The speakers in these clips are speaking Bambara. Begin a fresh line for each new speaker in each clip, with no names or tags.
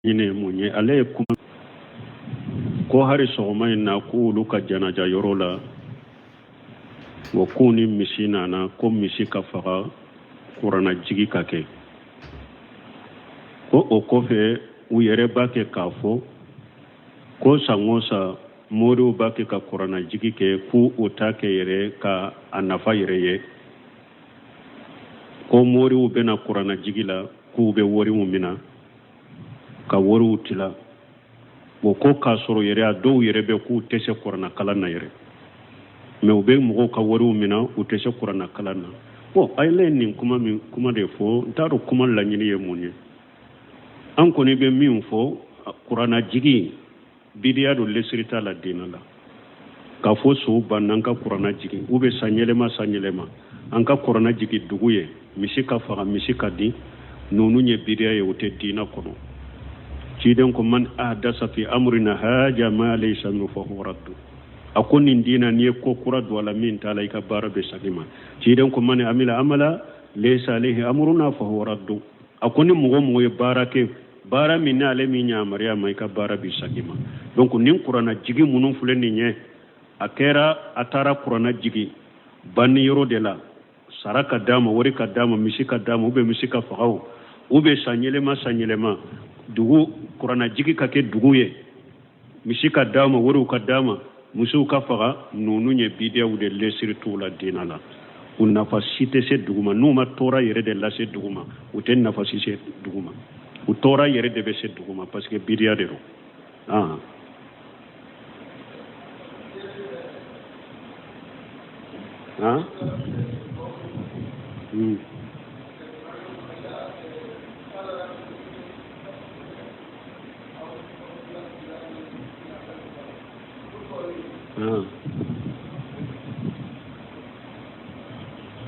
Laɲini ye mun ye? Ale ye kuma ko hari sɔgɔma in na k'olu ka janaja yɔrɔ la, wa k'u ni misi nana, ko misi ka faga, kuranna jigi ka kɛ, ko o kɔfɛ u yɛrɛ b'a kɛ k'a fɔ ko san o san moriw b'a kɛ ka kuranna jigi kɛ, k'u o t'a kɛ yɛrɛ ka a nafa yɛrɛ ye, ko moriw bɛna kuranna jigi la, k'u bɛ wariw mina ka wariw tila. Bon, ko k'a sɔrɔ yɛrɛ a dɔw yɛrɛ bɛ k'u tɛ se kuranna kalan na yɛrɛ, mais u bɛ mɔgɔw ka wariw mina, u tɛ se kuranna kalan na. Bon, ale ye nin kuma min kuma de fɔ, n t'a dɔn kuma laɲini ye mun ye. An kɔni bɛ min fɔ, kuranna jigi bidiya don, lesiri t'a la diinɛ la. K'a fɔ sow banna, an ka kuranna jigin, u bɛ san yɛlɛma, san yɛlɛma an ka kuranna jigin dugu ye, misi ka faga, misi ka di, ninnu ye bidiya ye, o tɛ diinɛ kɔnɔ. Ciden ko man ahdasa fi amrina haja ma laysa minhu fa huwa raddu. A ko nin diinɛ, n'i ye ko kura don a la min t'a la, i ka baara bɛ segin ma. Ciden ko man amila amala laysa alayhi amruna fa huwa raddu. A ko ni mɔgɔ o mɔgɔ ye baara kɛ, baara min n'ale m'i yamaruya ma, i ka baara bɛ segin ma. Donc nin kuranna jigi minnu filɛ nin ye, a kɛra a taara kuranna jigi banni yɔrɔ de la, sara ka d'a ma, wari ka d'a ma, misi ka d'a ma, ou bien misi ka faga o, ou bien san yɛlɛma, san yɛlɛma dugu kuranna jigi ka kɛ dugu ye, misi ka d'a ma, wariw ka d'a ma, misiw ka faga, ninnu ye bidiyaw de, lesiri t'u la diinɛ la. U nafa si tɛ se dugu ma. N'u ma tɔɔrɔ yɛrɛ de lase dugu ma, u tɛ nafa si se dugu ma. U tɔɔrɔ yɛrɛ de bɛ se dugu ma, parce que bidiya de don. Ah. Ah? Hmm. Ah.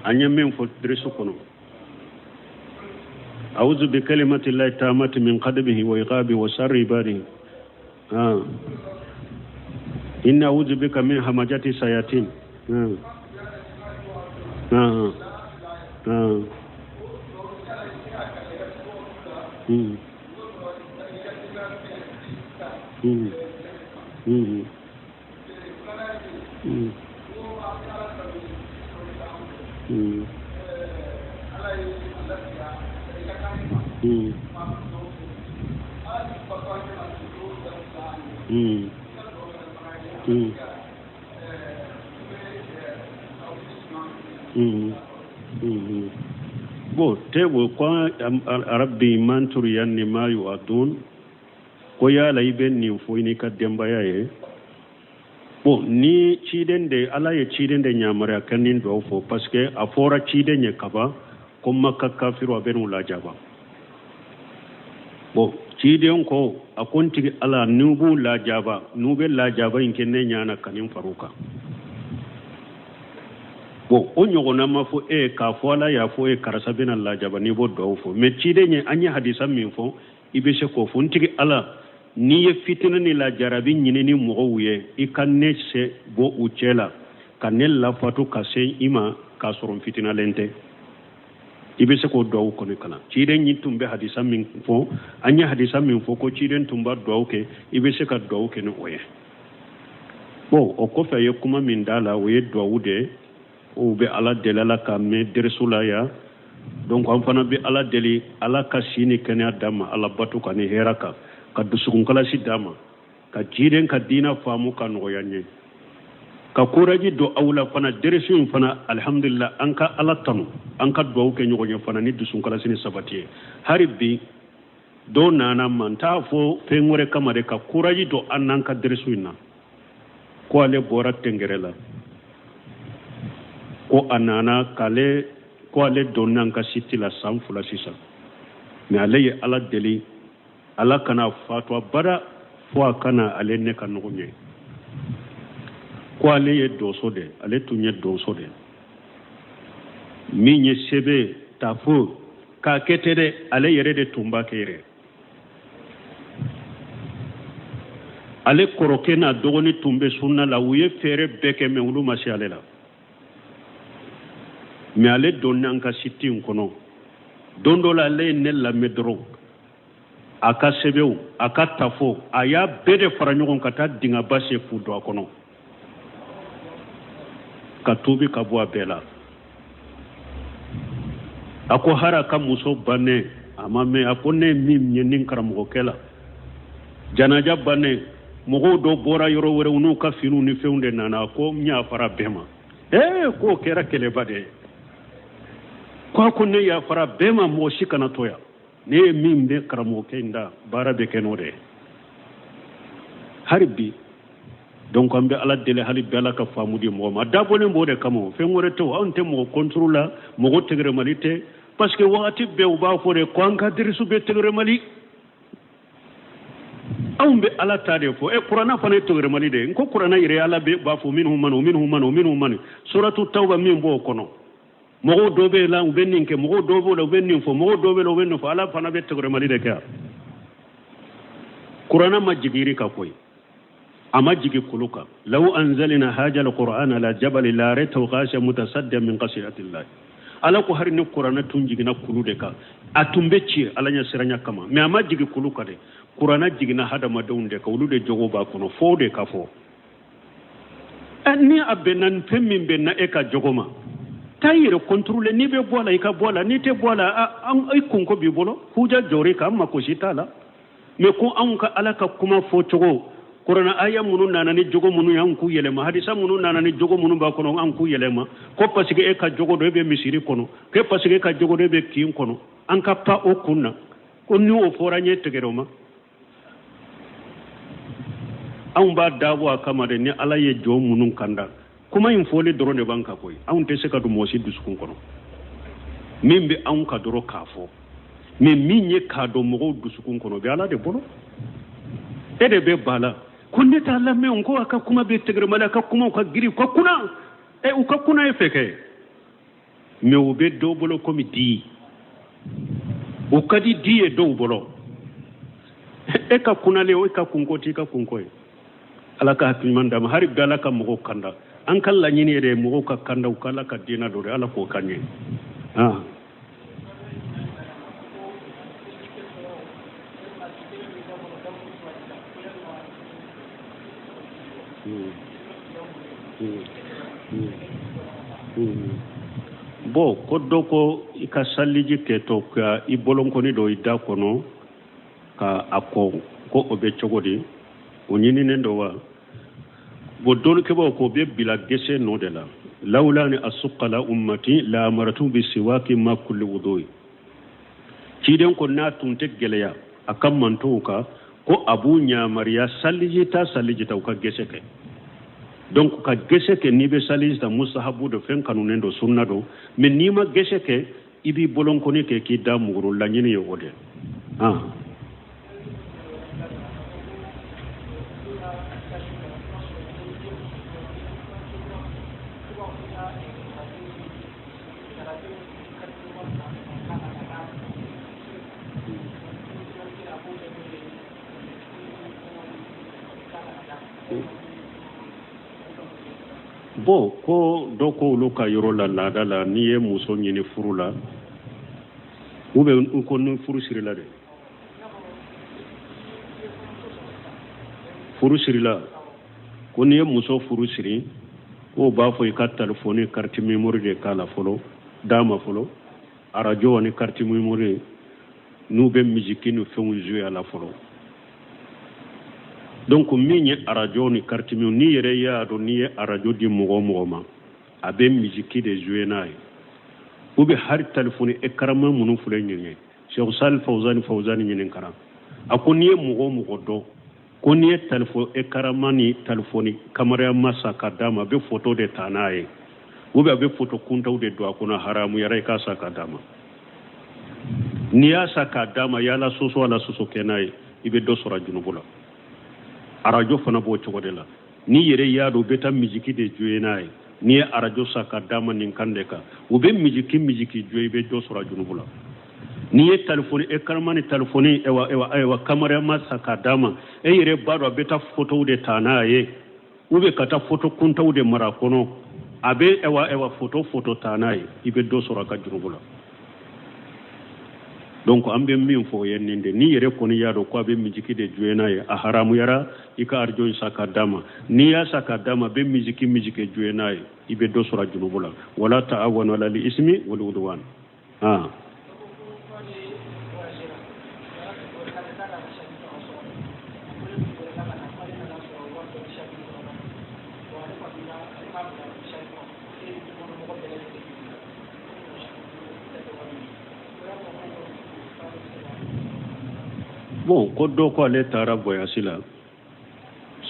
An ye min fɔ dirisu kɔnɔ, awuzu bi kalimati llahi tamati min qadabihi wa iqabi wa sharri ibadihi. Ah. Inni awuzu bika min hamajati sayatin. Ah. Ah. Ah. Hmm. Hmm. Hmm. Hmm. Hmm. Hmm. Hmm. Hmm. Hmm. Hmm. Bon, te wo ko rabbi man turiyanni ma yu'adun, ko yala i bɛ nin fɔ i n'i ka denbaya ye. Bon, ni ciden de, Ala ye ciden de yamaruya ka nin duwawu fɔ, parce que a fɔra ciden ye kaban ko Maka kafiru, a bɛ n'u lajaba. Bon, ciden ko, a ko n tigi Ala, n'u b'u lajaba, n'u bɛ lajaba in kɛ ne ɲɛ na, ka nin far'u kan. Bon, o ɲɔgɔnna ma fɔ e ye k'a fɔ Ala y'a fɔ e ye karisa bɛna lajaba, n'i b'o duwawu fɔ. Mais ciden ye, an ye hadisa min fɔ, i bɛ se k'o fɔ: n tigi Ala, n'i ye fitinɛ ni lajarabi ɲini ni mɔgɔw ye, i ka ne se bɔ u cɛ la, ka ne lafatu ka se i ma k'a sɔrɔ n fitinalen tɛ. I bɛ se k'o duwawu kɔni kalan. Ciden yi tun bɛ hadisa min fɔ, an ye hadisa min fɔ ko ciden tun b'a duwawu kɛ, i bɛ se ka duwawu kɛ ni o ye. Bon, o kɔfɛ a ye kuma min d'a la, o ye duwawu de ye. O bɛ Ala deli, Ala ka mɛn derisu la yan. Donc an fana bɛ Ala deli, Ala ka si ni kɛnɛya d'an ma, Ala bato kan ni hɛrɛ kan, ka dusukunkalasi d'an ma, ka ciden ka diina faamu ka nɔgɔya n ye, ka courage don aw la fana. Derisu in fana, alihamudulila, an ka Ala tanu, an ka duwawu kɛ ɲɔgɔn ye fana ni dusukunkalasi ni sabati ye. Hari bi dɔw nana ma, n t'a fɔ fɛn wɛrɛ kama de, ka courage don an n'an ka derisu in na, ko ale bɔra tɛngɛrɛ la, ko a nana k'ale, ko ale donna an ka site la san 2 sisan, mais ale ye Ala deli, Ala kana fatu abada fo a kana ale ne ka ɲɔgɔn ye. Ko ale ye donso de, ale tun ye donso de min ye sɛbɛn tafo k'a kɛ tɛ dɛ, ale yɛrɛ de tun b'a kɛ yɛrɛ. Ale kɔrɔkɛ n'a dɔgɔnin tun bɛ sunna la, u ye fɛɛrɛ bɛɛ kɛ, mais olu ma se ale la. Mais ale donna an ka site in kɔnɔ don dɔ la, ale ye ne lamɛn dɔrɔn. A ka sɛbɛnw, a ka tafo, a y'a bɛɛ de fara ɲɔgɔn ka taa dingɛba sen k'u don a kɔnɔ ka tuubi ka bɔ a bɛɛ la. A ko hari a ka muso bannen a ma mɛn, a ko ne ye min ye nin karamɔgɔkɛ la, janaja bannen mɔgɔw dɔ bɔra yɔrɔ wɛrɛw n'u ka finiw ni fɛnw de nana, a ko n yafara bɛɛ ma. Ee, k'o kɛra kɛlɛba de ye. Ko a ko ne yafara bɛɛ ma, mɔgɔ si kana to yan. Ne ye min mɛn karamɔgɔkɛ in da, baara bɛ kɛ n'o de ye hali bi. Donc an bɛ ala deli hali bi, ala ka faamu di mɔgɔ ma. Dabɔlen b'o de kama, fɛn wɛrɛ tɛ. Anw tɛ mɔgɔ contre la, mɔgɔ tɛgɛrɛmali tɛ, parce que wagati bɛɛ u b'a fɔ de ko an ka dirisu bɛ tɛgɛrɛmali. Anw bɛ ala ta de fɔ. E, kuranna fana ye tɛgɛrɛmali de ye. N ko kuranna yɛrɛ, ala bɛ b'a fɔ minhum man minhum man minhum man, suratu tawba min b'o kɔnɔ. Mɔgɔw dɔ bɛ la, u bɛ nin kɛ, mɔgɔw dɔ b'o la, u bɛ nin fɔ, mɔgɔw dɔ bɛ la, u bɛ nin fɔ. Ala fana bɛ tɛgɛrɛmali de kɛ. Kuranna ma jigin yiri kan koyi, a ma jigin kulu kan. Law anzalna haja alquran ala jabali la ra'aytahu khashi'an mutasaddian min khashiyatillah. Ala ko hari ni kuranna tun jiginna kulu de kan, a tun bɛ ci ala ɲɛ siranya kama. Mais a ma jigin kulu kan dɛ, kuranna jiginna hadamadenw de kan, olu de jogo b'a kɔnɔ, fo de ka fɔ. Ni a bɛnna, fɛn min bɛnna e ka jogo ma, taa i yɛrɛ contrôler. N'i bɛ bɔ a la, i ka bɔ a la. N'i tɛ bɔ a la, i kunko b'i bolo, huja jɔr'i kan, an mako si t'a la. Mais ko anw ka ala ka kuma fɔ cogo, kuranna aya minnu nana ni jogo minnu ye, an k'u yɛlɛma. Hadisa minnu nana ni jogo minnu b'a kɔnɔ, an k'u yɛlɛma. Ko parce que e ka jogo dɔ, e bɛ misiri kɔnɔ, ko parce que e ka jogo dɔ, e bɛ kin kɔnɔ, an ka pa o kun na. Ko ni o fɔra n ye tigɛrɛ o ma. Anw b'a dabɔ a kama de. Ni ala ye jɔn minnu kanda, kuma in fɔli dɔrɔn de b'an kan koyi. Anw tɛ se ka don mɔgɔ si dusukun kɔnɔ. Min bɛ anw ka dɔrɔn k'a fɔ, mais min ye k'a dɔn mɔgɔw dusukun kɔnɔ, o bɛ ala de bolo. E de bɛ ba la ko ne t'a lamɛn, ko a ka kuma bɛ tɛgɛrɛmali, a ka kumaw ka girin, u ka kunna. Ɛ, u ka kunna e fɛ kɛ, mais u bɛ dɔw bolo komi di, u ka di di ye dɔw bolo. E ka kunnalen o, e ka kunko t'i ka kunko ye. Ala ka hakili ɲuman d'a ma. Hali bi ala ka mɔgɔw kanda. An ka laɲini yɛrɛ ye mɔgɔw ka kanda, u ka ala ka diinɛ dɔ de, ala k'o kan ye. Ah. Bon, ko dɔ ko i ka saliji kɛtɔ ka i bolonkɔni don i da kɔnɔ ka a ko, ko o bɛ cogo di? O ɲininen don wa? Bon, dɔnnikɛbaaw ko o bɛ bila gese nɔ de la. Lawula an asuka ala ummati la amaratuhum bi siwaki ma kulli wudu'i. Ciden ko n'a tun tɛ gɛlɛya a ka mantow kan, ko a b'u yamaruya saliji ta, saliji ta, u ka gese kɛ. Donc ka gese kɛ n'i bɛ saliji ta, mustahabu don, fɛn kanunen don, sunna don. Mais n'i ma gese kɛ, i b'i bolonkɔni kɛ k'i da muguru. Laɲini ye o de. Ah. Bon, ko dɔ ko olu ka yɔrɔ la, laada la, n'i ye muso ɲini furu la, ou bien ko ni furu sirila de, furu sirila, ko n'i ye muso furu siri, k'o b'a fɔ i ka telefɔni carte mémoire de k'a la fɔlɔ, d'a ma fɔlɔ, arajo ani carte mémoire, n'u bɛ misiki ni fɛnw jouer a la fɔlɔ. Donc min ye arajo ni carte mémoire, n'i yɛrɛ y'a dɔn n'i ye arajo di mɔgɔ o mɔgɔ ma, a bɛ misiki de jouer n'a ye, ou bien hali telefɔni écran minnu filɛ nin ye. Cheikh Sali Fawzani Fawzani ɲininkara, a ko n'i ye mɔgɔ o mɔgɔ dɔn ko n'i ye telefɔni écran ni telefɔni caméra san ka d'a ma, a bɛ photo de ta n'a ye, ou bien a bɛ photo kuntaw de don a kɔnɔ, haramuyara i k'a san ka d'a ma. N'i y'a san k'a d'a ma, yala soso ala soso kɛ n'a ye, i bɛ dɔ sɔrɔ a junubu la. Arajo fana b'o cogo de la. N'i yɛrɛ y'a dɔn u bɛ taa misiki de jouer n'a ye, n'i ye arajo san ka d'a ma nin kan de kan, u bɛ misiki jouer, i bɛ dɔ sɔrɔ a junubu la. N'i ye telefɔni écran ni telefɔni ewa ewa ewa caméra san k'a d'a ma, e yɛrɛ b'a dɔn a bɛ taa photow de ta n'a ye, ou bien ka taa photo kuntaw de mara a kɔnɔ, a bɛ ewa ewa photo ta n'a ye, i bɛ dɔ sɔrɔ a ka junubu la. Donc an bɛ min fɔ o ye nin de, n'i yɛrɛ kɔni y'a dɔn ko a bɛ misiki de jouer n'a ye, a haramuyara i ka arajo in san k'a d'a ma. N'i y'a san k'a d'a ma, a bɛ misiki misiki jouer n'a ye, i bɛ dɔ sɔrɔ a junubu la. Wala ta'awanu ala al-ismi wal udwan. Ah. Bon, ko dɔ ko ale taara voyage la,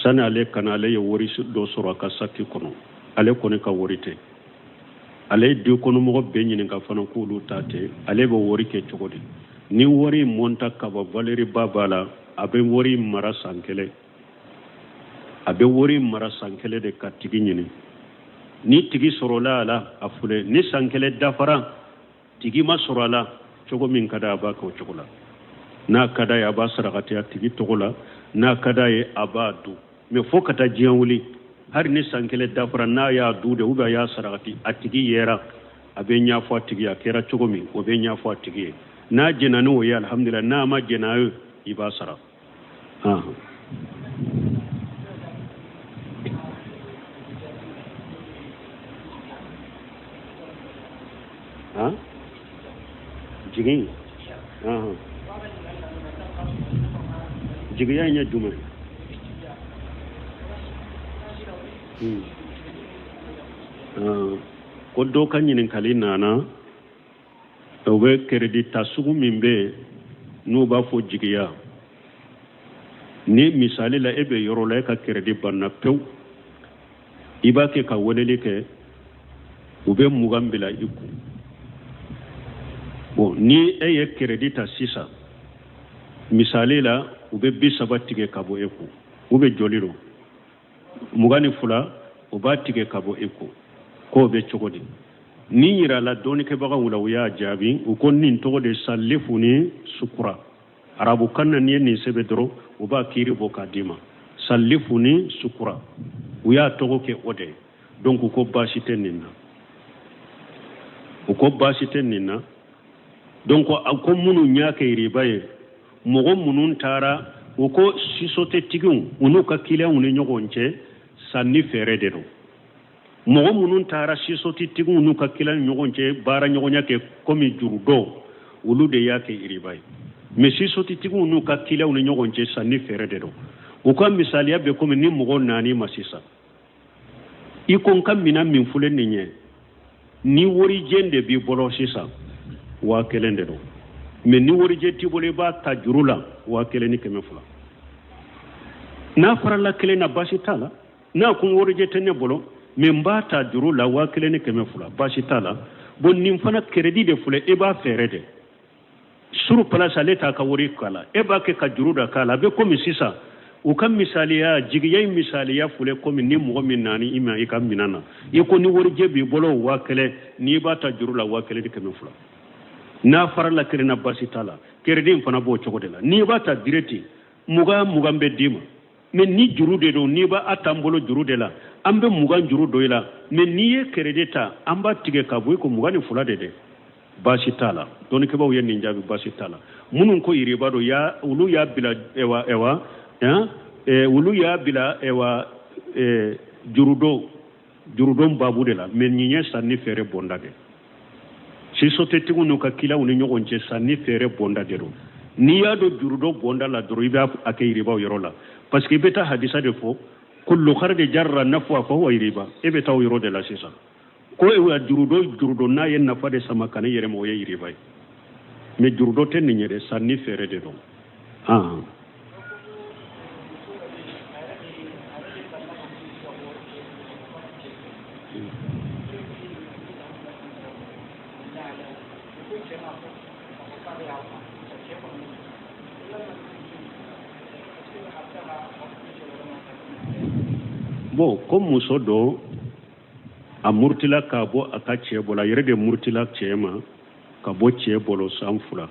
sani ale ka na, ale ye wari dɔ sɔrɔ a ka saki kɔnɔ. Ale kɔni ka wari tɛ. Ale ye du kɔnɔmɔgɔ bɛɛ ɲininka fana k'olu ta tɛ. Ale bɛ wari kɛ cogo di? Ni wari montant ka ban, valeur ba b'a la, a bɛ wari mara san kelen. A bɛ wari mara san kelen de ka tigi ɲini. Ni tigi sɔrɔla a la, a filɛ. Ni san kelen dafara, tigi ma sɔrɔ a la, cogo min ka d'a, a b'a kɛ o cogo la. N'a ka d'a ye, a b'a sarakati a tigi tɔgɔ la. N'a ka d'a ye, a b'a dun. Mais fo ka taa diɲɛ wuli, hali ni san kelen dafara, n'a y'a dun de, ou bien a y'a sarakati, a tigi yera, a bɛ ɲɛfɔ a tigi ye a kɛra cogo min, o bɛ ɲɛfɔ a tigi ye. N'a jɛnna n'o ye, alihamudulila. N'a ma jɛn n'a ye, i b'a sara. Han, jigin jigiya in ye jumɛn ye? Ko dɔ ka ɲininkali nana, o bɛ keredi ta sugu min bɛ yen n'u b'a fɔ jigiya. Ni misali la, e bɛ yɔrɔ la, e ka keredi banna pewu, i b'a kɛ ka weleli kɛ, u bɛ 20 bila i kun. Bon, ni e ye keredi ta sisan, misali la, u bɛ 30 tigɛ ka bɔ e kun. U bɛ joli don? 22, u b'a tigɛ ka bɔ e kun. K'o bɛ cogo di? Nin yirala dɔnnikɛbagaw la, u y'a jaabi, u ko nin tɔgɔ de salifuni sukura. Arabukan na, n'i ye nin sɛbɛn dɔrɔn, u b'a kiiri bɔ k'a d'i ma. Salifuni sukura, u y'a tɔgɔ kɛ o de ye. Donc u ko baasi tɛ nin na, u ko baasi tɛ nin na. Donc a ko minnu y'a kɛ riba ye, mɔgɔ minnu taara, u ko sisotetigiw, u n'u ka kiliyanw ni ɲɔgɔn cɛ sanni feere de don. Mɔgɔ minnu taara sisotetigiw n'u ka kiliyanw ni ɲɔgɔn cɛ baara ɲɔgɔnya kɛ komi jurudon, olu de y'a kɛ riba ye. Mais sisotetigiw n'u ka kiliyanw ni ɲɔgɔn cɛ sanni feere de don. U ka misaliya bɛ komi ni mɔgɔ nan'i ma sisan, i ko n ka minɛn min filɛ nin ye, ni warijɛ de b'i bolo sisan, 1000 de don. Mais ni warijɛ t'i bolo, i b'a ta juru la, 1200. N'a farala kelen na, baasi t'a la. N'a ko warijɛ tɛ ne bolo, mais n b'a ta juru la 1200, baasi t'a la. Bon, nin fana crédit de filɛ, e b'a feere de sur place, ale t'a ka wari k'a la, e b'a kɛ ka juru da k'a la. A bɛ komi sisan, u ka misaliya, jigiya in misaliya filɛ komi ni mɔgɔ min nana i ma i ka minɛn na, i ko ni warijɛ b'i bolo 1000, n'i b'a ta juru la 1200. N'a farala kelen na, baasi t'a la. Crédit in fana b'o cogo de la. N'i b'a ta direct, 20 20 bɛ d'i ma. Mais ni juru de don, n'i b'a ta n bolo juru de la, an bɛ 20 juru don i la. Mais n'i ye crédit ta, an b'a tigɛ ka bɔ i ko 22 de dɛ. Baasi t'a la. Dɔnnikɛbaaw ye nin jaabi, baasi t'a la. Minnu ko yiriba don, ya olu y'a bila ewa ewa hein, olu y'a bila ewa jurudon jurudon babu de la. Mais nin ye sanni feere bonda de. Sisotetigiw n'u ka kiliyanw ni ɲɔgɔn cɛ sanni feere bonda de don. N'i y'a don jurudon bonda la dɔrɔn, i b'a a kɛ yiribaw yɔrɔ la, parce que i bɛ taa hadisa de fɔ, kullu qardi jarra nafa fa huwa riba. E bɛ taa o yɔrɔ de la sisan, ko e jurudon jurudon n'a ye nafa de sama ka ne yɛrɛ ma, o ye yiriba ye. Mais jurudon tɛ nin ye dɛ, sanni feere de don. Han. Bon, ko muso dɔ a murutila k'a bɔ a ka cɛ bolo, a yɛrɛ de murutila cɛ ma ka bɔ cɛ bolo san 2,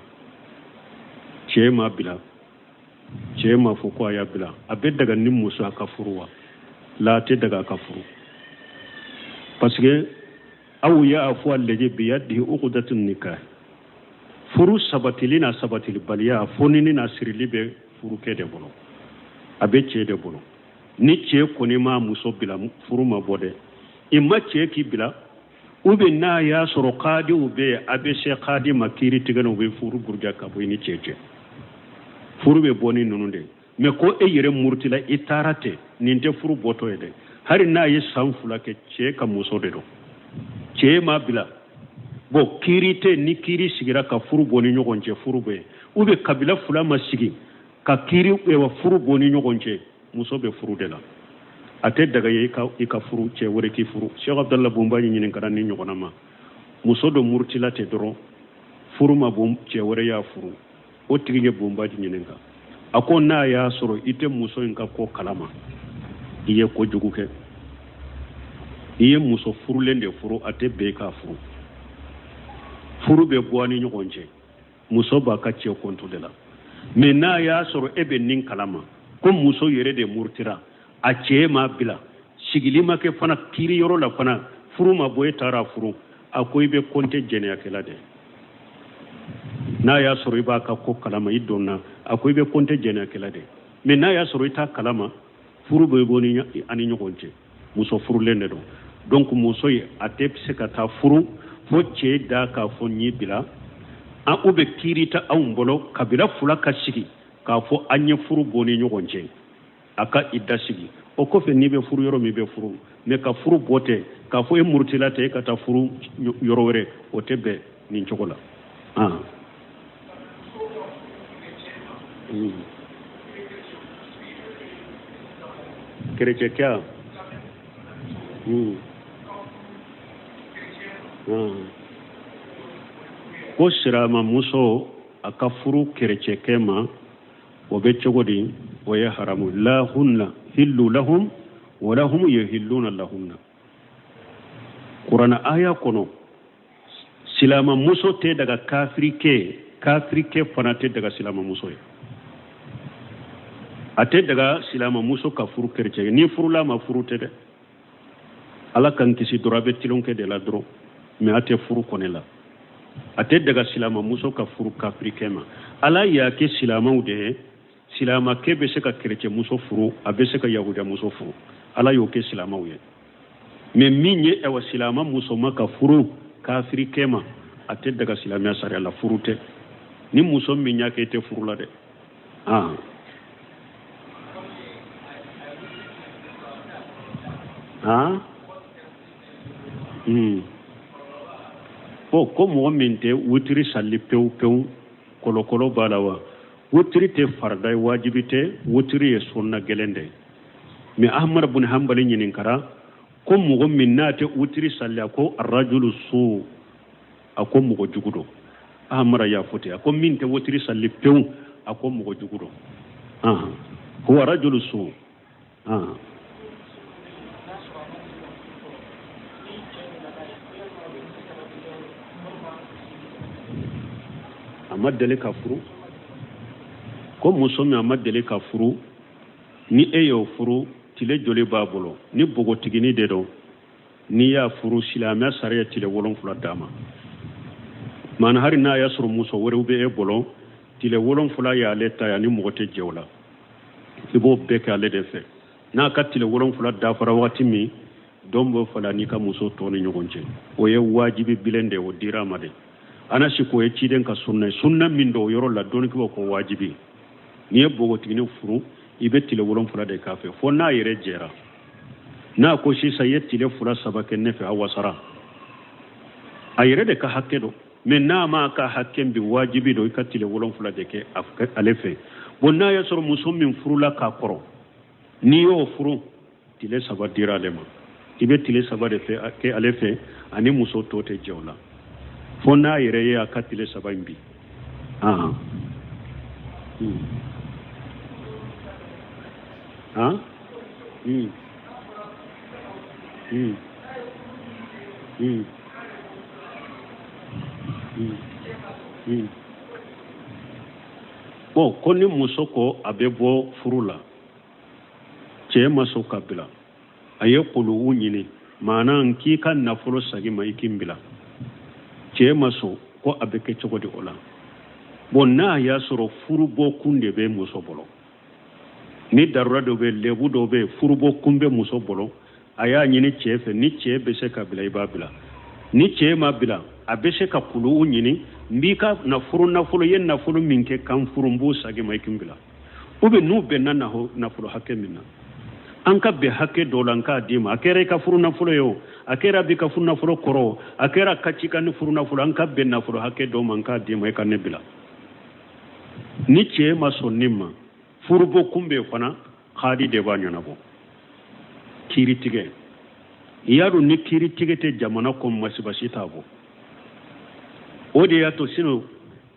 cɛ ma bila, cɛ ma fɔ ko a y'a bila. A bɛ daga ni muso a ka furu wa? La, a tɛ daga a ka furu, parce que aw ya'fu alladhi biyadihi uqdatun nikah. Furu sabatili n'a sabatilibaliya, a fonini n'a sirili bɛ furukɛ de bolo, a bɛ cɛ de bolo. Ni cɛ kɔni ma muso bila, furu ma bɔ dɛ. I ma cɛ k'i bila, ou bien n'a y'a sɔrɔ kadiw bɛ yen, a bɛ se kadi ma kiiri tigɛ, u bɛ furu buruja ka bɔ i ni cɛ cɛ. Furu bɛ bɔ ni ninnu de ye. Mais ko e yɛrɛ murutila, i taara ten, nin tɛ furu bɔtɔ ye dɛ. Hali n'a ye san 2 kɛ, cɛ ka muso de don, cɛ ma bila. Bon, kiiri tɛ. Ni kiiri sigira ka furu bɔ ni ɲɔgɔn cɛ, furu bɛ yen. Ou bien kabila 2 ma sigi ka kiiri furu bɔ ni ɲɔgɔn cɛ, muso bɛ furu de la. A tɛ daga ye i ka furu cɛ wɛrɛ k'i furu. Cheikh Abdallah Bonbaji ɲininkara ni ɲɔgɔnna ma. Muso dɔ murutila ten dɔrɔn, furu ma bɔ, cɛ wɛrɛ y'a furu. O tigi ye Bonbaji ɲininka, a ko n'a y'a sɔrɔ i tɛ muso in ka ko kalama, i ye kojugu kɛ. I ye muso furulen de furu, a tɛ bɛn i k'a furu. Furu bɛ bɔ a ni ɲɔgɔn cɛ, muso b'a ka cɛ kɔnto de la. Mais n'a y'a sɔrɔ e bɛ nin kalama ko muso yɛrɛ de murutira, a cɛ m'a bila, sigili ma kɛ fana kiiri yɔrɔ la fana, furu ma bɔ, e taara furu, a ko i bɛ kɔnte jɛnɛyakɛla de. N'a y'a sɔrɔ i b'a ka ko kalama, i donna, a ko i bɛ kɔnte jɛnɛyakɛla de. Mais n'a y'a sɔrɔ i t'a kalama, furu bɛ bɔ ni ani ɲɔgɔn cɛ, muso furulen de don. Donc muso ye, a tɛ se ka taa furu fo cɛ da k'a fɔ n y'i bila. An u bɛ kiiri ta anw bolo, kabila 2 ka sigi k'a fɔ an ye furu bɔ ni ɲɔgɔn cɛ, a ka i da sigi. O kɔfɛ n'i bɛ furu yɔrɔ min, i bɛ furu. Mais ka furu bɔ tɛ k'a fɔ e murutila tɛ, e ka taa furu yɔrɔ wɛrɛ, o tɛ bɛn nin cogo la. Kerecɛkɛ. Ko siramamuso a ka furu kerecɛkɛ ma, o bɛ cogo di? O ye haramu. La hunna hillu lahum wala hum yuhilluna lahunna. Kuranɛ aya kɔnɔ, silamamuso tɛ daga kafirikɛ, kafirikɛ fana tɛ daga silamamuso ye. A tɛ daga silamamuso ka furu kerecɛn. Ni furula ma, furu tɛ dɛ. Ala k'an kisi dɔrɔn, a bɛ tilonkɛ de la dɔrɔn, mais a tɛ furu kɔni la. A tɛ daga silamamuso ka furu kafirikɛ ma. Ala y'a kɛ silamaw de ye. Silamakɛ bɛ se ka kerecɛnmuso furu, a bɛ se ka yahudiyamuso furu. Ala y'o kɛ silamaw ye. Mais min ye ɛwa silama muso ma ka furu kafirikɛ ma, a tɛ daga silamɛya sariya la, furu tɛ. Ni muso min y'a kɛ, i tɛ furu la dɛ. Han ko mɔgɔ min tɛ wutiri sali pewu pewu, kɔlɔkɔlɔ b'a la wa? Wutiri tɛ farida ye, wajibi tɛ. Wutiri ye sunna gɛlɛn de ye. Mais Ahmad bun Hanbali ɲininkara ko mɔgɔ min n'a tɛ wutiri sali, a ko arrajulu su, a ko mɔgɔ jugu don. Ahmad y'a fɔ ten, a ko min tɛ wutiri sali pewu, a ko mɔgɔ jugu don. Huwa rajulu su. A ma deli ka furu. Ko muso min a ma deli ka furu, ni e y'o furu, tile joli b'a bolo? Ni npogotigini de don, n'i y'a furu, silamɛya sariya tile 7 d'a ma. Maana hali n'a y'a sɔrɔ muso wɛrɛw bɛ e bolo, tile 7 y'ale ta ye, ani mɔgɔ tɛ jɛ o la. I b'o bɛɛ kɛ ale de fɛ. N'a ka tile 7 dafara waati min, don b'o fala n'i ka muso tɔ ni ɲɔgɔn cɛ. O ye wajibi bilen de ye, o dira a ma de. Anasi k'o ye ciden ka sunna ye. Sunna min don o yɔrɔ la, dɔnnikɛbaw ko wajibi. N'i ye npogotigini furu, i bɛ tile 7 de k'a fɛ, fo n'a yɛrɛ jɛra. N'a ko sisan i ye tile 2 3 kɛ ne fɛ, a wasara, a yɛrɛ de ka hakɛ don. Mais n'a m'a ka hakɛ bi, wajibi don i ka tile 7 de kɛ ale fɛ. Bon, n'a y'a sɔrɔ muso min furula k'a kɔrɔ, n'i y'o furu, tile 3 dira ale ma, i bɛ tile 3 de fɛ kɛ ale fɛ, ani muso tɔ tɛ jɛ o la, fo n'a yɛrɛ ye a ka tile 3 in bi. Han hmm. Hmm. Hmm. Hmm. Hmm. Bon, ko ni muso ko a bɛ bɔ furu la, cɛ ma sɔn ka bila, a ye kuluwu ɲini, maana n k'i ka nafolo sagi ma, i k'i bila, cɛ ma sɔn, ko a bɛ kɛ cogo di o la? Bon, n'a y'a sɔrɔ furubɔ kun de bɛ muso bolo, ni darura dɔ bɛ, lebu dɔ bɛ, furubɔ kun bɛ muso bolo, a y'a ɲini cɛ fɛ, ni cɛ bɛ se ka bila, i b'a bila. Ni cɛ ma bila, a bɛ se ka kuluw ɲini: n b'i ka nafolo, nafolo ye nafolo min kɛ kan furu, n b'o sagi ma, i kin bila. Ou bien n'u bɛnna nafolo hakɛ min na, an ka bɛn hakɛ dɔ la, n k'a d'i ma. A kɛra i ka furu nafolo ye o, a kɛra b'i ka furu nafolo kɔrɔ o, a kɛra ka ci ka ni furu nafolo, an ka bɛn nafolo hakɛ dɔ ma, n k'a d'i ma, i ka ne bila. Ni cɛ ma sɔn nin ma, furubɔ kun bɛ fana, kadi de b'a ɲɛnabɔ, kiiritigɛ. I y'a dɔn, ni kiiritigɛ tɛ jamana kɔnɔ, masibasi t'a bɔ. O de y'a to sinon,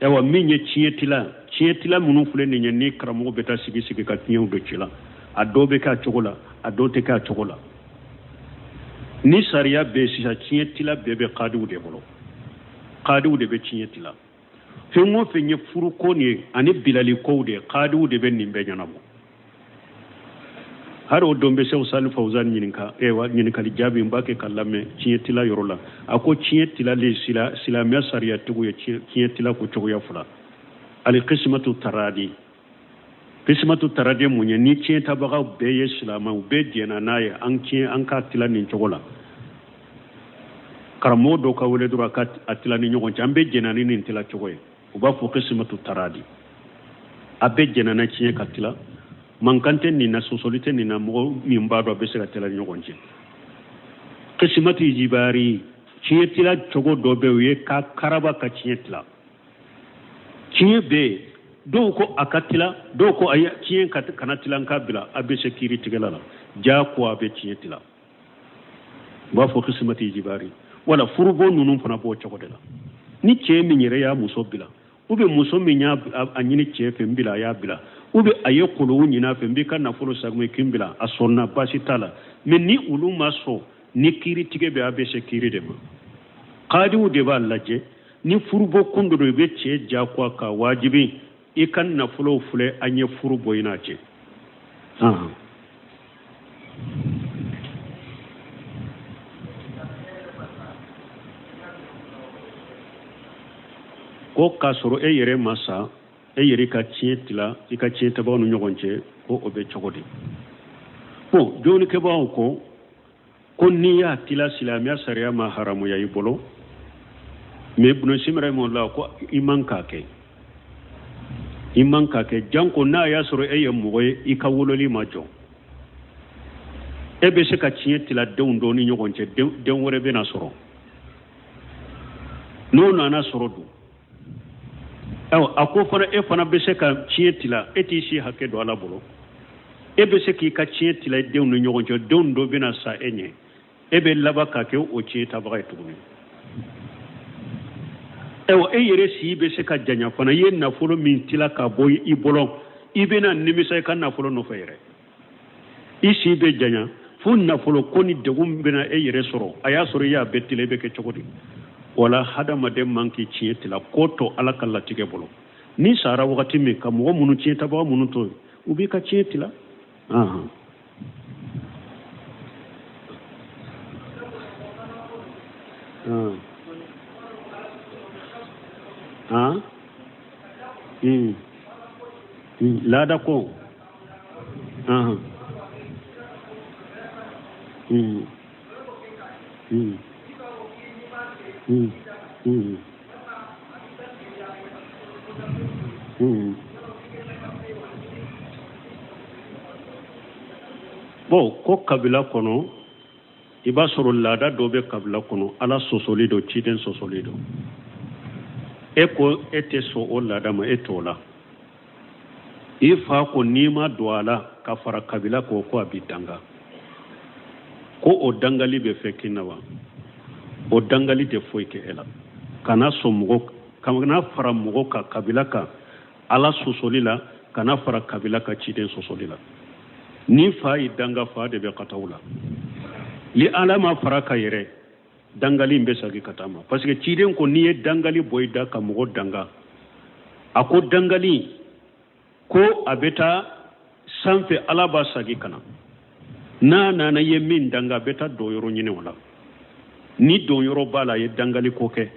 ayiwa, min ye tiɲɛtila, tiɲɛtila minnu filɛ nin ye, ni karamɔgɔ bɛ taa sigi sigi ka tiɲɛw don ci la, a dɔw bɛ kɛ a cogo la, a dɔw tɛ kɛ a cogo la. Ni sariya bɛ sisan, tiɲɛtila bɛɛ bɛ kadiw de bolo, kadiw de bɛ tiɲɛ tila. Fɛn o fɛn ye furuko nin ye ani bilalikow de ye, kadiw de bɛ nin bɛɛ ɲɛnabɔ. Hari o don bɛ Sɛku Sali Fawuzan ɲininka, ewa, ɲininkali jaabi n b'a kɛ ka lamɛn tiɲɛ tila yɔrɔ la. A ko tiɲɛ tilali, silamɛya sariyatigiw ye tiɲɛ tila ko cogoya fila: alikisimatu taradi. Kisimatu taradi mun ye? Ni tiɲɛ tabagaw bɛɛ ye silamɛw, bɛɛ jɛnna n'a ye, an tiɲɛ, an k'a tila nin cogo la. Karamɔgɔ dɔw ka wele dɔrɔn, a ka a tila ni ɲɔgɔn cɛ, an bɛɛ jɛnna ni nin tila cogo ye. U b'a fɔ kisimatu taradi. A bɛɛ jɛnna na tiɲɛ ka tila, mankan tɛ nin na, sɔsɔli tɛ nin na, mɔgɔ min b'a dɔn, a bɛ se ka tila ni ɲɔgɔn cɛ. Kisimatu ijibari, tiɲɛ tila cogo dɔ bɛ, o ye ka karaba ka tiɲɛ tila. Tiɲɛ bɛ yen, dɔw ko a ka tila, dɔw ko ayi, tiɲɛ kana tila, n k'a bila. A bɛ se kiiri tigɛla la, ja ko a bɛ tiɲɛ tila, u b'a fɔ kisimati ijibari. Wala furubɔ ninnu fana b'o cogo de la. Ni cɛ min yɛrɛ y'a muso bila, ou bien muso min y'a a ɲini cɛ fɛ, n bila, a y'a bila, ou bien a ye kolow ɲini a fɛ, n b'i ka nafolo saguma, k'i bila, a sɔnna, baasi t'a la. Mais ni olu ma sɔn, ni kiiri tigɛ bɛ, a bɛ se kiiri de ma, kadiw de b'a lajɛ. Ni furubɔ kun dɔ don, i bɛ cɛ jagoya ka wajibi, i ka nafolo filɛ, an ye furu bɔ i n'a cɛ. Ko k'a sɔrɔ e yɛrɛ ma sa, e yɛrɛ ka tiɲɛ tila i ka tiɲɛ tabaw ni ɲɔgɔn cɛ, ko o bɛ cogo di? Bon, dɔnnikɛbaaw ko n'i y'a tila, silamɛya sariya ma haramuya i bolo. Mais Ibn Simi rahimahullah ko i man k'a kɛ, i man k'a kɛ, janko n'a y'a sɔrɔ e ye mɔgɔ ye, i ka wololi ma jɔ, e bɛ se ka tiɲɛ tila denw dɔw ni ɲɔgɔn cɛ, den wɛrɛ bɛna sɔrɔ. N'o nana sɔrɔ dun, ayiwa, a ko fana e fana bɛ se ka tiɲɛ tila, e t'i si hakɛ don Ala bolo, e bɛ se k'i ka tiɲɛ tila i denw ni ɲɔgɔn cɛ, denw dɔ bɛna sa e ɲɛ, e bɛ laban ka kɛ o tiɲɛ tabaga ye tuguni. Ayiwa, e yɛrɛ si bɛ se ka janya fana, i ye nafolo min tila ka bɔ i bolo, i bɛna nimisa i ka nafolo nɔfɛ yɛrɛ. I si bɛ janya fo nafolo ko ni degun bɛna e yɛrɛ sɔrɔ, a y'a sɔrɔ i y'a bɛɛ tila, i bɛ kɛ cogo di? Wala hadamaden man k'i tiɲɛ tila, ko to Ala ka latigɛ bolo. Ni sara wagati min, ka mɔgɔ minnu tiɲɛ tabaga minnu to yen, u b'i ka tiɲɛ tila. Ahan. Ah. Hmm. Laada ko. Ahan. Hmm. Hmm. Hmm. Hmm. Hmm. Bon, ko kabila kɔnɔ, i b'a sɔrɔ laada dɔ bɛ kabila kɔnɔ, Ala sɔsɔli don, ciden sɔsɔli don. E ko e tɛ sɔn o laada ma, e t'o la. I fa ko n'i ma don a la ka fara kabila kɔ, ko a b'i danga. Ko o dangali bɛ fɛn k'i na wa? O dangali tɛ foyi kɛ e la. Kana sɔn mɔgɔ kana fara mɔgɔ kan kabila kan Ala sɔsɔli la, kana fara kabila kan ciden sɔsɔli la. Ni fa y'i danga, fa de bɛ kataw la. Ni Ala ma fara ka yɛrɛ, dangali in bɛ segin ka taa ma, parce que ciden ko n'i ye dangali bɔ i da ka mɔgɔ danga, a ko dangali ko a bɛ taa sanfɛ, Ala b'a sagi ka na. N'a nana, i ye min danga, a bɛ taa donyɔrɔ ɲini o la. Ni donyɔrɔ b'a la, a ye dangali ko kɛ,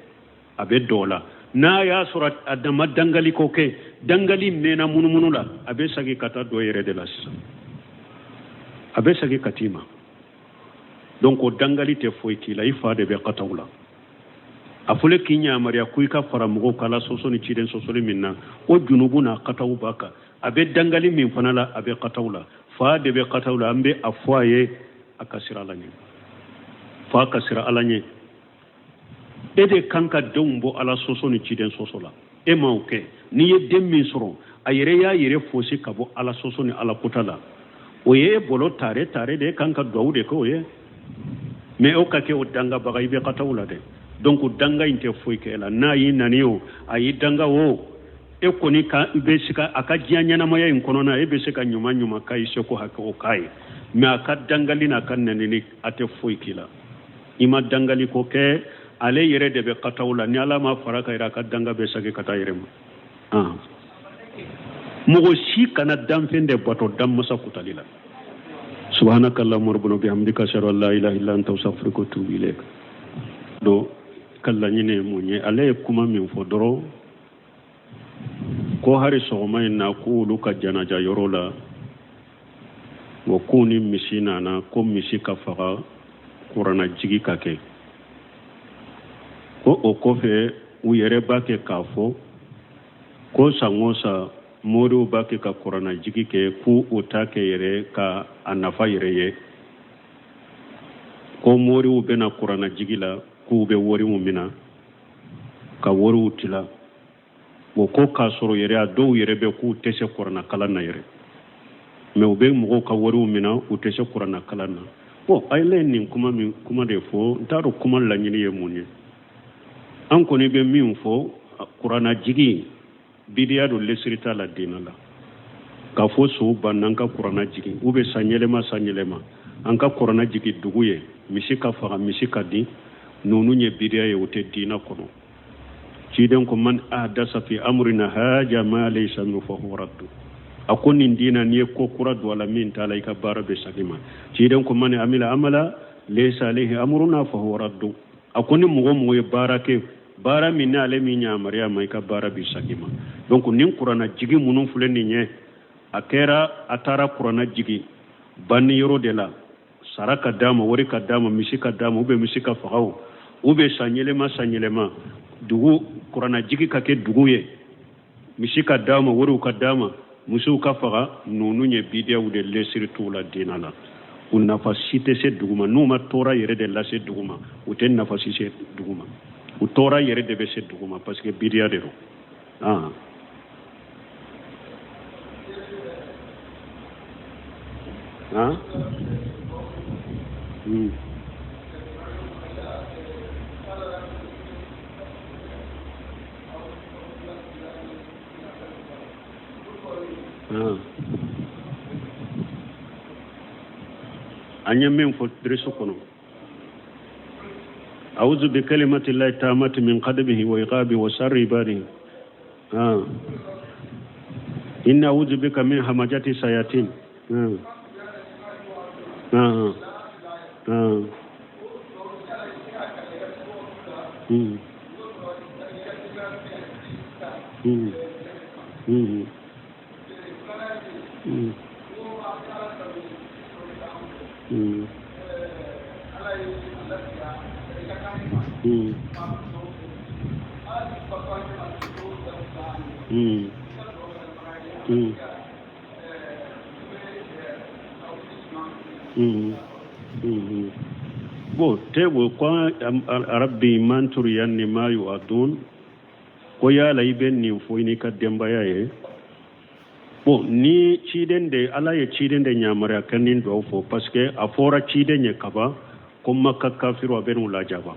a bɛ don o la. N'a y'a sɔrɔ a dama dangali ko kɛ, dangali mɛnna munumunu la, a bɛ segin ka taa dɔ yɛrɛ de la sisan, a bɛ segin ka t'i ma. Donc o dangali tɛ foyi k'i la, i fa de bɛ kataw la. A fɔlen k'i yamaruya ko i ka fara mɔgɔw kan Ala sɔsɔ ni ciden sɔsɔli min na, o junubu n'a kataw b'a kan. A bɛ dangali min fana la, a bɛ kataw la, fa de bɛ kataw la. An bɛ a fɔ a ye a ka siran Ala ɲɛ, fa ka siran Ala ɲɛ. E de kan ka denw bɔ Ala sɔsɔ ni ciden sɔsɔ la, e ma o kɛ. N'i ye den min sɔrɔ, a yɛrɛ y'a yɛrɛ fosi ka bɔ Ala sɔsɔ ni Ala kota la, o ye e bolo tare tare de, e kan ka duwawu de kɛ o ye. Mais o ka kɛ o dangabaga, i bɛ kataw la dɛ. Donc danga in tɛ foyi kɛ e la. N'a y'i nani o, a y'i danga o, e kɔni ka bɛ se ka a ka diɲɛ ɲɛnamaya in kɔnɔna, e bɛ se ka ɲuman ɲuman k'a ye, seko hakɛ o k'a ye. Mais a ka dangali n'a ka nɛnini, a tɛ foyi k'i la. I ma dangali ko kɛ, ale yɛrɛ de bɛ kataw la. Ni Ala ma fara ka yɛrɛ, a ka danga bɛ segin ka taa yɛrɛ ma. Mɔgɔ si kana danfɛn de bato danmasa kutali la. Subhanaka allahumma rabbana bihamdika, ashhadu an la ilaha illa anta, astaghfiruka wa atubu ilayk. Do ka laɲini ye mun ye? Ale ye kuma min fɔ dɔrɔn, ko hari sɔgɔma in na k'olu ka janaja yɔrɔ la, wa k'u ni misi nana, ko misi ka faga, kuranna jigi ka kɛ. Ko o kɔfɛ u yɛrɛ b'a kɛ k'a fɔ ko san o san moriw b'a kɛ ka kuranna jigi kɛ, k'u o t'a kɛ yɛrɛ ka a nafa yɛrɛ ye. Ko moriw bɛna kuranna jigi la, k'u bɛ wariw mina ka wariw tila. O ko k'a sɔrɔ yɛrɛ a dɔw yɛrɛ bɛ k'u tɛ se kuranna kalan na yɛrɛ, mais u bɛ mɔgɔw ka wariw mina, u tɛ se kuranna kalan na. Bon, a ye nin kuma min kuma de fɔ, n t'a dɔn kuma laɲini ye mun ye. An kɔni bɛ min fɔ, kuranna jigi bidiya don, lesiri t'a la diinɛ la. K'a fɔ sow banna, an ka kuranna jigin, u bɛ san yɛlɛma san yɛlɛma, an ka kuranna jigin dugu ye, misi ka faga, misi ka di, ninnu ye bidiya ye, o tɛ diinɛ kɔnɔ. Ciden ko man ahdasa fi amrina haja ma laysa minhu fa huwa raddu. A ko nin diina, n'i ye ko kura don a la min t'a la, i ka baara bɛ segin ma. Ciden ko man amila amala laysa alayhi amruna fa huwa raddu. A ko ni mɔgɔ mɔgɔ ye baara kɛ, baara min n'ale min yamaruya ma, i ka baara bɛ segin ma. Donc nin kuranna jigi minnu filɛ nin ye, a kɛra a taara kuranna jigi banni yɔrɔ de la, sara ka d'a ma, wari ka d'a ma, misi ka d'a ma, ou bien misi ka faga o, ou bien san yɛlɛma san yɛlɛma dugu kuranna jigi ka kɛ dugu ye, misi ka d'a ma, wariw ka d'a ma, misiw ka faga, ninnu ye bidiyaw de, lesiri t'u la diinɛ la. U nafa si tɛ se dugu ma. N'u ma tɔɔrɔ yɛrɛ de lase dugu ma, u tɛ nafa si se dugu ma. U tɔɔrɔ yɛrɛ de bɛ se dugu ma, parce que bidiya de don. Ah ah Ah. An ye min fɔ dirisu kɔnɔ, auzu bi kalimati llahi tamati min qadabihi wa iqabi wa sharri ibadihi. Ah. Inni auzu bika min hamajati sayatin. Ah. Ah. Ah. Bon, te wo ko rabbi man turiyanni ma yu'adun, ko yala i bɛ nin fɔ i n'i ka denbaya ye. Bon, ni ciden de, Ala ye ciden de yamaruya ka nin duwawu fɔ, parce que a fɔra ciden ye kaban ko Maka kafiru, a bɛ n'u lajaba.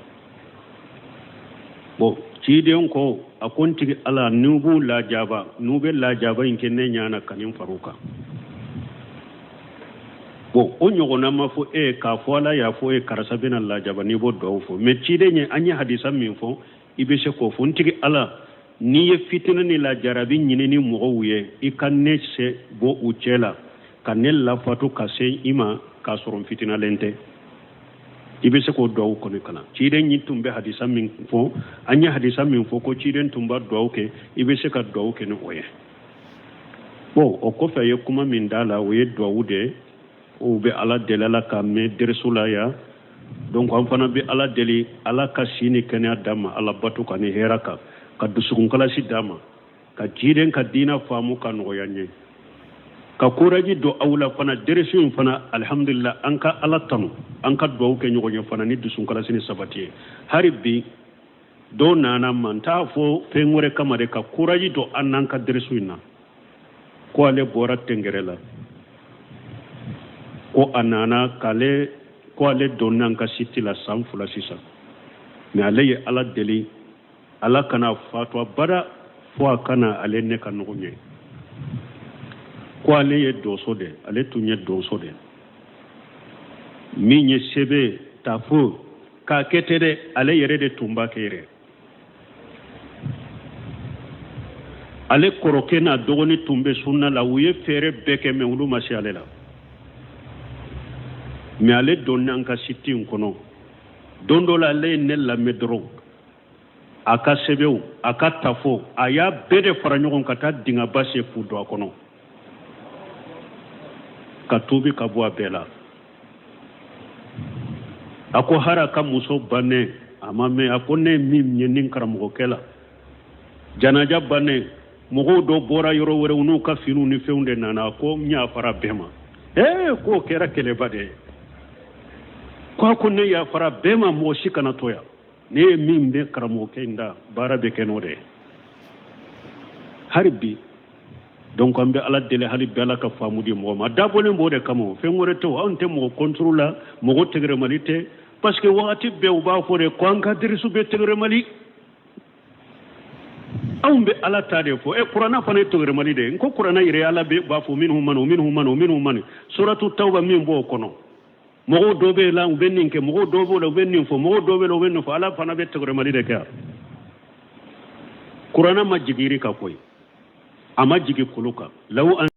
Bon, ciden ko, a ko n tigi Ala, n'u b'u lajaba, n'u bɛ lajaba in kɛ ne ɲana, ka nin far'u kan. Bon, o ɲɔgɔnna ma fɔ e ye k'a fɔ Ala y'a fɔ e karisa bɛna lajaba, n'i b'o duwawu fɔ. Mais ciden ye, an ye hadisa min fɔ, i bɛ se k'o fɔ: n tigi Ala, n'i ye fitinɛ ni lajarabi ɲini ni mɔgɔw ye, i ka ne se bɔ u cɛ la, ka ne lafatu ka se i ma k'a sɔrɔ n fitinalen tɛ. I bɛ se k'o duwawu kɔni kalan. Ciden ɲi tun bɛ hadisa min fɔ, an ye hadisa min fɔ ko ciden tun b'a duwawu kɛ, i bɛ se ka duwawu kɛ ni o ye. Bon, o kɔfɛ a ye kuma min d'a la, o ye duwawu de ye. O bɛ Ala deli, Ala k'a mɛn derisu la yan. Donc an fana bɛ Ala deli, Ala ka si ni kɛnɛya d'an ma, Ala bato kan ni hɛrɛ kan, ka dusukunkalasi d'an ma, ka ciden ka diina faamu ka nɔgɔya n ye, ka courage don aw la fana. Derisu in fana, alihamudulila, an ka Ala tanu, an ka duwawu kɛ ɲɔgɔn ye fana ni dusukunkalasi ni sabati ye. Hali bi dɔw nana ma, n t'a fɔ fɛn wɛrɛ kama de, ka courage don an n'an ka derisu in na, ko ale bɔra tɛngɛrɛ la, ko a nana k'ale ko ale donna an ka site la san 2 sisan, mais ale ye Ala deli, Ala kana fatu abada fo a kana ale ne ka ɲɔgɔn ye. Ko ale ye donso de, ale tun ye donso de min ye sɛbɛn tafo k'a kɛ tɛ dɛ, ale yɛrɛ de tun b'a kɛ yɛrɛ. Ale kɔrɔkɛ n'a dɔgɔnin tun bɛ sunna la, u ye fɛɛrɛ bɛɛ kɛ, mais olu ma se ale la. Mais ale donna an ka site in kɔnɔ don dɔ la, ale ye ne lamɛn dɔrɔn, a ka sɛbɛnw, a ka tafo, a y'a bɛɛ de fara ɲɔgɔn ka taa dingɛba sen k'u don a kɔnɔ ka tuubi ka bɔ a bɛɛ la. A ko hari a ka muso bannen a ma mɛn, a ko ne ye min ye ni karamɔgɔkɛ la, janaja bannen, mɔgɔw dɔ bɔra yɔrɔ wɛrɛw n'u ka finiw ni fɛnw de nana, a ko n yafara bɛɛ ma. Ee, k'o kɛra kɛlɛba de ye. Ko a ko ne yafara bɛɛ ma, mɔgɔ si kana to yan, ne ye min bɛ karamɔgɔkɛ in da, baara bɛ kɛ n'o de ye hali bi. Donc an bɛ Ala deli hali bi, Ala ka faamu di mɔgɔ ma. Dabɔlen b'o de kama, fɛn wɛrɛ tɛ o. Anw tɛ mɔgɔ contre la, mɔgɔ tɛgɛrɛmali tɛ, parce que wagati bɛɛ u b'a fɔ de ko an ka derisu bɛ tɛgɛrɛmali. Anw bɛ Ala ta de fɔ. E, kuranna fana ye tɛgɛrɛmali de ye. N ko kuranna yɛrɛ, Ala bɛ b'a fɔ minhum man minhum man minhum man, suratu tawba min b'o kɔnɔ, mɔgɔw dɔ bɛ la u bɛ nin kɛ, mɔgɔw dɔ b'o la u bɛ nin fɔ, mɔgɔw dɔ bɛ la u bɛ nin fɔ. Ala fana bɛ tɛgɛrɛmali de kɛ. Kuranna ma jigin yiri kan koyi, a ma jigin kulu kan. Law an